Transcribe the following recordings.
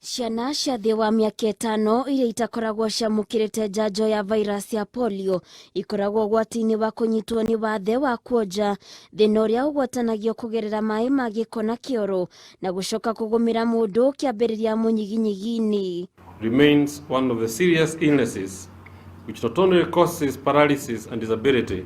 Ciana cia thĩ wa mĩaka 5 iria itakoragwo ciamũkĩrĩte njanjo ya virus ya polio ikoragwo ũgwati-inĩ wa kũnyitwo nĩ wathe wa kuonja, thĩna ũrĩa ũgwatanagio kũgerera maĩ ma gĩko na kĩoro na gũcoka kũgũmĩra mũndũ kĩambĩrĩria mũnyiginyigi-inĩ. Remains one of the serious illnesses which not only causes paralysis and disability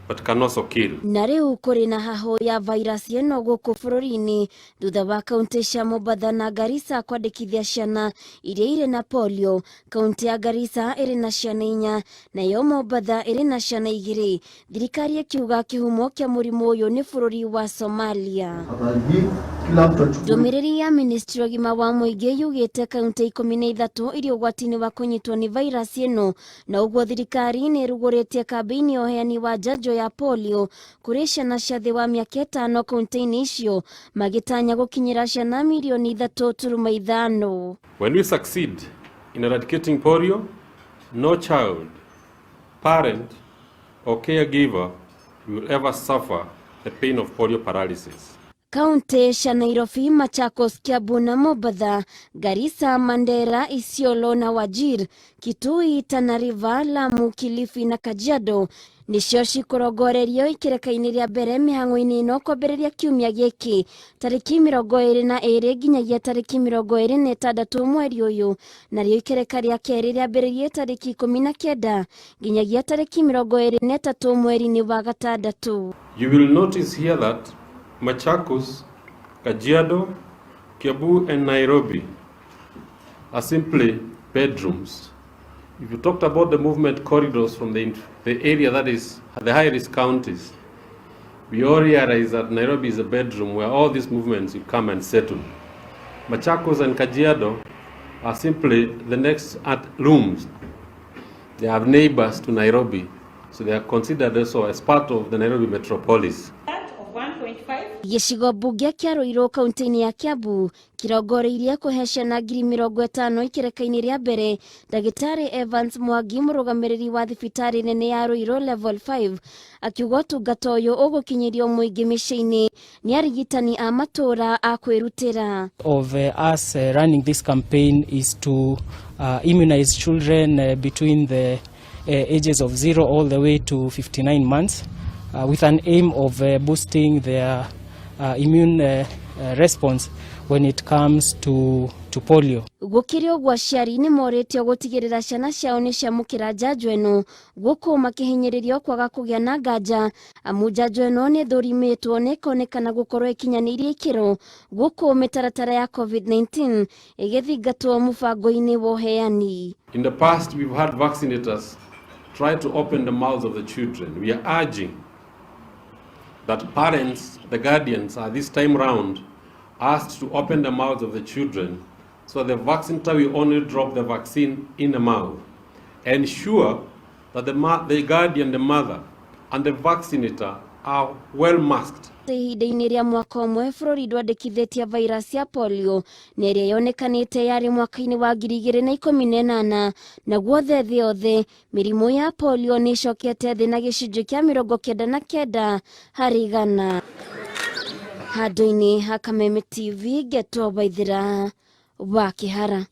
but can also kill. Na rĩu kũrĩ na hahũ ya virus ĩno gũkũ bũrũri-inĩ thutha wa kaunti cia Mombatha na Garissa kwandĩkithia ciana iria irĩ na polio. Kaunti ya Garissa ĩrĩ na ciana 4 nayo Mombatha ĩrĩ na ciana 2. Thirikari ĩkiuga kĩhumo kĩa mũrimũ ũyũ nĩ bũrũri wa Somalia. Ndũmĩrĩri ya Ministry ya ũgima wa mũingĩ yugĩte kaunti 13 irĩ ũgwati-inĩ wa kũnyitwo nĩ virus ĩno, na ũguo thirikari nĩ ĩrugũrĩtie kambĩini ya ũheani wa njanjo ya polio kũrĩ ciana cia thĩ wa mĩaka 5 kaunti-inĩ icio, magĩtanya gũkinyĩra ciana mirioni 3.5. When we succeed in eradicating polio, no child, parent or caregiver will ever suffer the pain of polio paralysis. Kaunti cia Nairobi, Machakos, Kiambu na Mombatha, Garissa, Mandera, Isiolo na Wajir, Kitui, Tana River, Lamu, Kilifi na Kajiado nĩcio cikũrongorerio ikereka-inĩ rĩa mbere mĩhang'o-inĩ ĩno kwambĩrĩria kiumia gĩkĩ tarĩki 22 nginyagia tarĩki 26 mweri ũyũ, narĩo ikereka rĩa kerĩ rĩambĩrĩrie tarĩki 19 nginyagia tarĩki 23 mweri-inĩ wa gatandatũ. You will notice here that Machakos, Kajiado, Kiambu and Nairobi are simply bedrooms. If you talked about the movement corridors from the area that is the high risk counties, we all realize that Nairobi is a bedroom where all these movements will come and settle. Machakos and Kajiado are simply the next at rooms. They have neighbors to Nairobi, so they are considered also as part of the Nairobi metropolis. Gĩcigo mbunge kĩa Ruiru kaunti-inĩ ya Kiambu kĩrongoreirie kũhe ciana 50,000 ikereka-inĩ rĩa mbere. Ndagĩtarĩ Evans Mwangi, mũrũgamĩrĩri wa thibitarĩ nene ya Ruiru Level 5, akiuga ũtungata ũyũ ũgũkinyĩrio mũingĩ mĩciĩ-inĩ nĩ arigitani a matũũra a kwĩrutĩra. Of us running this campaign is to immunize children between the ages of 0 all the way to 59 months with an aim of boosting their immune response when it comes to polio. Gũkĩrĩ ũguo, aciari nĩ morĩtio gũtigĩrĩra ciana ciao nĩ ciamũkĩra njanjo ĩno, gũkũ makĩhinyĩrĩrio kwaga kũgĩa na nganja, amu njanjo ĩno nĩ ĩthũrimĩtwo na ĩkonekana gũkorwo ĩkinyanĩirie ikĩro, gũkũ mĩtaratara ya COVID-19 ĩgĩthingatwo mũbango-inĩ wa ũheani. In the past, we've had vaccinators try to open the mouths of the children. We are urging that parents, the guardians, are this time round asked to open the mouths of the children so the vaccinator will only drop the vaccine in the mouth. Ensure that the guardian, the mother, and the vaccinator are well masked. Ihinda-inĩ rĩa mwaka ũmwe bũrũri ndwandĩkithĩtie virus ya polio, na ĩrĩa yonekanĩte yarĩ mwaka-inĩ wa 2018. Na guothe thĩ yothe mĩrimũ ya polio nĩ ĩcokete thĩ na gĩcunjĩ kĩa 99%. Handũ-inĩ ha Kameme TV, ngetwo Waithĩra wa Kĩhara.